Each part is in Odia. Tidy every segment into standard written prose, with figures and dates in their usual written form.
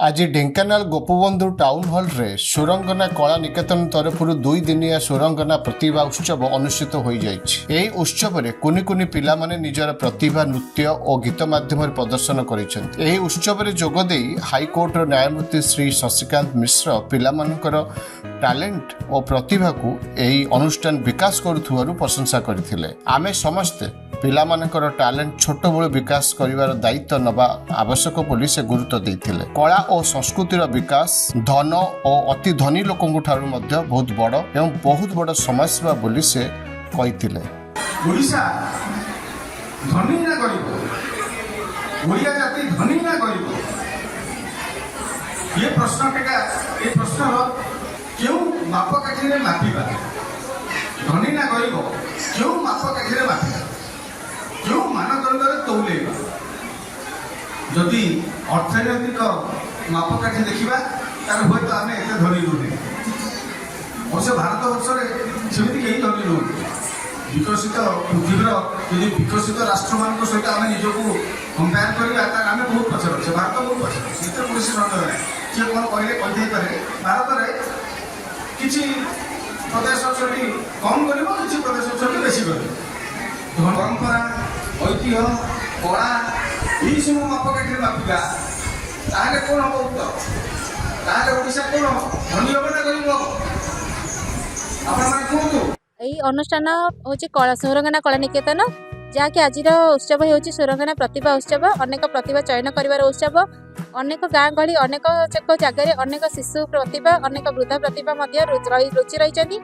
ଆଜି ଢେଙ୍କାନାଳ ଗୋପବନ୍ଧୁ ଟାଉନ ହଲରେ ସୁରଙ୍ଗନା କଳା ନିକେତନ ତରଫରୁ 2 ଦିନିଆ ସୁରଙ୍ଗନା ପ୍ରତିଭା ଉତ୍ସବ ଅନୁଷ୍ଠିତ ହୋଇଯାଇଛି। ଏହି ଉତ୍ସବରେ କୁନି କୁନି ପିଲାମାନେ ନିଜର ପ୍ରତିଭା ନୃତ୍ୟ ଓ ଗୀତ ମାଧ୍ୟମରେ ପ୍ରଦର୍ଶନ କରିଛନ୍ତି। ଏହି ଉତ୍ସବରେ ଯୋଗଦେଇ ହାଇକୋର୍ଟର ନ୍ୟାୟମୂର୍ତ୍ତି ଶ୍ରୀ ଶଶିକାନ୍ତ ମିଶ୍ର ପିଲାମାନଙ୍କର ଟ୍ୟାଲେଣ୍ଟ ଓ ପ୍ରତିଭାକୁ ଏହି ଅନୁଷ୍ଠାନ ବିକାଶ କରୁଥିବାରୁ ପ୍ରଶଂସା କରିଥିଲେ। ଆମେ ସମସ୍ତେ ପିଲାମାନଙ୍କର ଟ୍ୟାଲେଣ୍ଟ ଛୋଟବେଳୁ ବିକାଶ କରିବାର ଦାୟିତ୍ୱ ନେବା ଆବଶ୍ୟକ ବୋଲି ସେ ଗୁରୁତ୍ୱ ଦେଇଥିଲେ। କଳା ଓ ସଂସ୍କୃତିର ବିକାଶ ଧନ ଓ ଅତି ଧନୀ ଲୋକଙ୍କ ଠାରୁ ମଧ୍ୟ ବହୁତ ବଡ଼ ଏବଂ ବହୁତ ବଡ଼ ସମାଜସେବା ବୋଲି ସେ କହିଥିଲେ। ଓଡ଼ିଶା ଧନୀ ନା ଗରିବ? ଓଡ଼ିଆ ଜାତି ଧନୀ ନା ଗରିବ? ଏ ପ୍ରଶ୍ନଟିକା, ଏ ପ୍ରଶ୍ନର କେଉଁ ମାପକାଠିରେ ମାପିବା? ଧନୀ ନା ଗରିବ, କେଉଁ ମାପକାଠିରେ ମାପିବା? କେଉଁ ମାନଦଣ୍ଡରେ ତଉଲେଇବା? ଯଦି ଅର୍ଥନୈତିକ ମାପକାଠି ଦେଖିବା, ତାହେଲେ ହୁଏତ ଆମେ ଏତେ ଧନୀ ନୁହେଁ। ଅବଶ୍ୟ ଭାରତବର୍ଷରେ ସେମିତି କେହି ଧନୀ ନୁହନ୍ତି। ବିକଶିତ ପୃଥିବୀର ଯଦି ବିକଶିତ ରାଷ୍ଟ୍ରମାନଙ୍କ ସହିତ ଆମେ ନିଜକୁ କମ୍ପେୟାର କରିବା, ତାହେଲେ ଆମେ ବହୁତ ପଛରେ ଅଛେ। ଭାରତ ବହୁତ ପଛରେ ଅଛି, ଏଥିରେ କୌଣସି ସନ୍ଦେହ ନାହିଁ। କିଏ କ'ଣ କହିଲେ କହିଥାଇପାରେ। ଭାରତରେ କିଛି ପ୍ରଦେଶ ଅଛନ୍ତି କମ୍ ଗରିବ, କିଛି ପ୍ରଦେଶ ଅଛନ୍ତି ବେଶୀ ଗରିବ। ପରମ୍ପରା, ଐତିହ୍ୟ, କଳା, ଏଇସବୁ ମାପକାଠିରେ ମାପିବା, ତାହେଲେ କ'ଣ ହବ ଉତ୍ତର? ତାହେଲେ ଓଡ଼ିଶା କ'ଣ ହବ? ଧନୀ ହବ ନା ଗରିବ ହବ? ଆପଣମାନେ କୁହନ୍ତୁ। ଏହି ଅନୁଷ୍ଠାନ ହେଉଛି କଳା ସୁରଙ୍ଗନା କଳା ନିକେତନ, ଯାହାକି ଆଜିର ଉତ୍ସବ ହେଉଛି ସୁରଙ୍ଗନା ପ୍ରତିଭା ଉତ୍ସବ। ଅନେକ ପ୍ରତିଭା ଚୟନ କରିବାର ଉତ୍ସବ। ଅନେକ ଗାଁ ଗହଳି, ଅନେକ ଏକ ଜାଗାରେ ଅନେକ ଶିଶୁ ପ୍ରତିଭା, ଅନେକ ବୃଦ୍ଧ ପ୍ରତିଭା ମଧ୍ୟ ଲୁଚି ରହିଛନ୍ତି।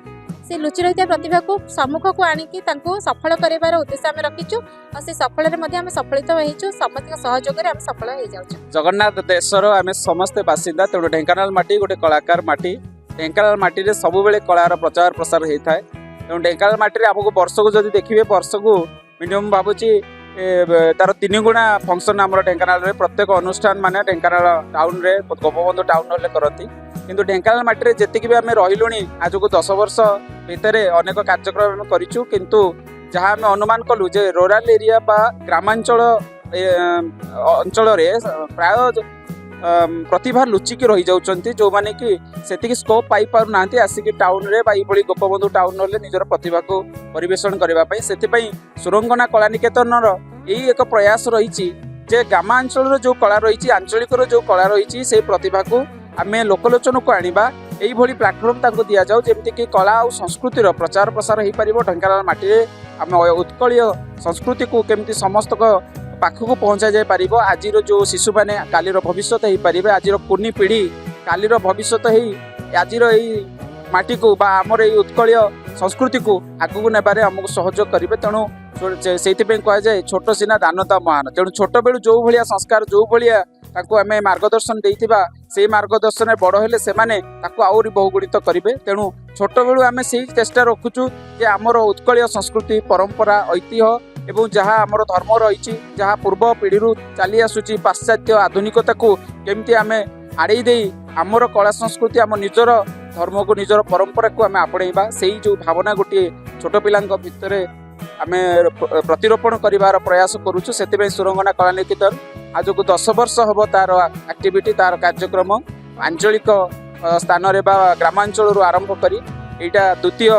ସେ ଲୁଚି ରହିଥିବା ପ୍ରତିଭାକୁ ସମ୍ମୁଖକୁ ଆଣିକି ତାଙ୍କୁ ସଫଳ କରିବାର ଉଦ୍ଦେଶ୍ୟ ଆମେ ରଖିଛୁ ଆଉ ସେ ସଫଳରେ ମଧ୍ୟ ଆମେ ସଫଳିତ ହେଇଛୁ। ସମସ୍ତଙ୍କ ସହଯୋଗରେ ଆମେ ସଫଳ ହେଇଯାଉଛୁ। ଜଗନ୍ନାଥ ଦେଶର ଆମେ ସମସ୍ତେ ବାସିନ୍ଦା। ତେଣୁ ଢେଙ୍କାନାଳ ମାଟି ଗୋଟେ କଳାକାର ମାଟି। ଢେଙ୍କାନାଳ ମାଟିରେ ସବୁବେଳେ କଳାର ପ୍ରଚାର ପ୍ରସାର ହେଇଥାଏ। ତେଣୁ ଢେଙ୍କାନାଳ ମାଟିରେ ଆମକୁ ବର୍ଷକୁ ଯଦି ଦେଖିବେ, ବର୍ଷକୁ ମିନିମମ୍ ଭାବୁଛି ତାର ତିନି ଗୁଣା ଫଙ୍କସନ୍ ଆମର ଢେଙ୍କାନାଳରେ ପ୍ରତ୍ୟେକ ଅନୁଷ୍ଠାନ ମାନେ ଢେଙ୍କାନାଳ ଟାଉନରେ, ଗୋପବନ୍ଧୁ ଟାଉନ ହଲରେ କରନ୍ତି। କିନ୍ତୁ ଢେଙ୍କାନାଳ ମାଟିରେ ଯେତିକି ବି ଆମେ ରହିଲୁଣି, ଆଜକୁ 10 ବର୍ଷ ଭିତରେ ଅନେକ କାର୍ଯ୍ୟକ୍ରମ ଆମେ କରିଛୁ। କିନ୍ତୁ ଯାହା ଆମେ ଅନୁମାନ କଲୁ ଯେ ରୁରାଲ ଏରିଆ ବା ଗ୍ରାମାଞ୍ଚଳ ଅଞ୍ଚଳରେ ପ୍ରାୟ ପ୍ରତିଭା ଲୁଚିକି ରହିଯାଉଛନ୍ତି, ଯେଉଁମାନେ କି ସେତିକି ସ୍କୋପ୍ ପାଇପାରୁନାହାନ୍ତି ଆସିକି ଟାଉନରେ ବା ଏଇଭଳି ଗୋପବନ୍ଧୁ ଟାଉନ ହଲରେ ନିଜର ପ୍ରତିଭାକୁ ପରିବେଷଣ କରିବା ପାଇଁ। ସେଥିପାଇଁ ସୁରଙ୍ଗନା କଳା ନିକେତନର ଏଇ ଏକ ପ୍ରୟାସ ରହିଛି ଯେ ଗ୍ରାମାଞ୍ଚଳର ଯେଉଁ କଳା ରହିଛି, ଆଞ୍ଚଳିକର ଯେଉଁ କଳା ରହିଛି, ସେଇ ପ୍ରତିଭାକୁ ଆମେ ଲୋକଲୋଚନକୁ ଆଣିବା। ଏଇଭଳି ପ୍ଲାଟଫର୍ମ ତାଙ୍କୁ ଦିଆଯାଉ, ଯେମିତିକି କଳା ଆଉ ସଂସ୍କୃତିର ପ୍ରଚାର ପ୍ରସାର ହେଇପାରିବ। ଢେଙ୍କାନାଳ ମାଟିରେ ଆମ ଉତ୍କଳୀୟ ସଂସ୍କୃତିକୁ କେମିତି ସମସ୍ତଙ୍କ ପାଖକୁ ପହଞ୍ଚା ଯାଇପାରିବ। ଆଜିର ଯେଉଁ ଶିଶୁମାନେ କାଲିର ଭବିଷ୍ୟତ ହେଇପାରିବେ, ଆଜିର କୁନି ପିଢ଼ି କାଲିର ଭବିଷ୍ୟତ ହେଇ ଆଜିର ଏଇ ମାଟିକୁ ବା ଆମର ଏଇ ଉତ୍କଳୀୟ ସଂସ୍କୃତିକୁ ଆଗକୁ ନେବାରେ ଆମକୁ ସହଯୋଗ କରିବେ। ତେଣୁ ସେଇଥିପାଇଁ କୁହାଯାଏ, ଛୋଟ ସିନା ଦାନତା ମହାନ। ତେଣୁ ଛୋଟବେଳୁ ଯେଉଁ ଭଳିଆ ସଂସ୍କାର, ଯେଉଁ ଭଳିଆ ତାଙ୍କୁ ଆମେ ମାର୍ଗଦର୍ଶନ ଦେଇଥିବା, ସେଇ ମାର୍ଗଦର୍ଶନରେ ବଡ଼ ହେଲେ ସେମାନେ ତାକୁ ଆହୁରି ବହୁଗୁଣିତ କରିବେ। ତେଣୁ ଛୋଟବେଳୁ ଆମେ ସେଇ ଚେଷ୍ଟା ରଖୁଛୁ ଯେ ଆମର ଉତ୍କଳୀୟ ସଂସ୍କୃତି, ପରମ୍ପରା, ଐତିହ୍ୟ ଏବଂ ଯାହା ଆମର ଧର୍ମ ରହିଛି, ଯାହା ପୂର୍ବ ପିଢ଼ିରୁ ଚାଲି ଆସୁଛି, ପାଶ୍ଚାତ୍ୟ ଆଧୁନିକତାକୁ କେମିତି ଆମେ ଆଡ଼େଇ ଦେଇ ଆମର କଳା ସଂସ୍କୃତି, ଆମ ନିଜର ଧର୍ମକୁ, ନିଜର ପରମ୍ପରାକୁ ଆମେ ଆପଣେଇବା, ସେଇ ଯେଉଁ ଭାବନା ଗୋଟିଏ ଛୋଟ ପିଲାଙ୍କ ଭିତରେ ଆମେ ପ୍ରତିରୋପଣ କରିବାର ପ୍ରୟାସ କରୁଛୁ। ସେଥିପାଇଁ ସୁରଙ୍ଗନା କଳା ନିକେତନ ଆଜକୁ 10 ବର୍ଷ ହେବ ତାର ଆକ୍ଟିଭିଟି, ତାର କାର୍ଯ୍ୟକ୍ରମ ଆଞ୍ଚଳିକ ସ୍ଥାନରେ ବା ଗ୍ରାମାଞ୍ଚଳରୁ ଆରମ୍ଭ କରି ଏଇଟା ଦ୍ୱିତୀୟ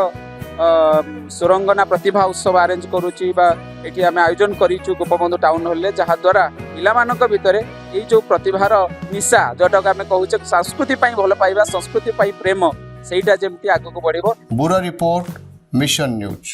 ସୁରଙ୍ଗନା ପ୍ରତିଭା ଉତ୍ସବ ଆରେଞ୍ଜ କରୁଛି ବା ଏଠି ଆମେ ଆୟୋଜନ କରିଛୁ ଗୋପବନ୍ଧୁ ଟାଉନ ହଲରେ, ଯାହାଦ୍ୱାରା ପିଲାମାନଙ୍କ ଭିତରେ ଏଇ ଯେଉଁ ପ୍ରତିଭାର ନିଶା, ଯେଉଁଟାକୁ ଆମେ କହୁଛେ ସଂସ୍କୃତି ପାଇଁ ଭଲ ପାଇବା, ସଂସ୍କୃତି ପାଇଁ ପ୍ରେମ, ସେଇଟା ଯେମିତି ଆଗକୁ ବଢ଼ିବ। Bureau report, mission news.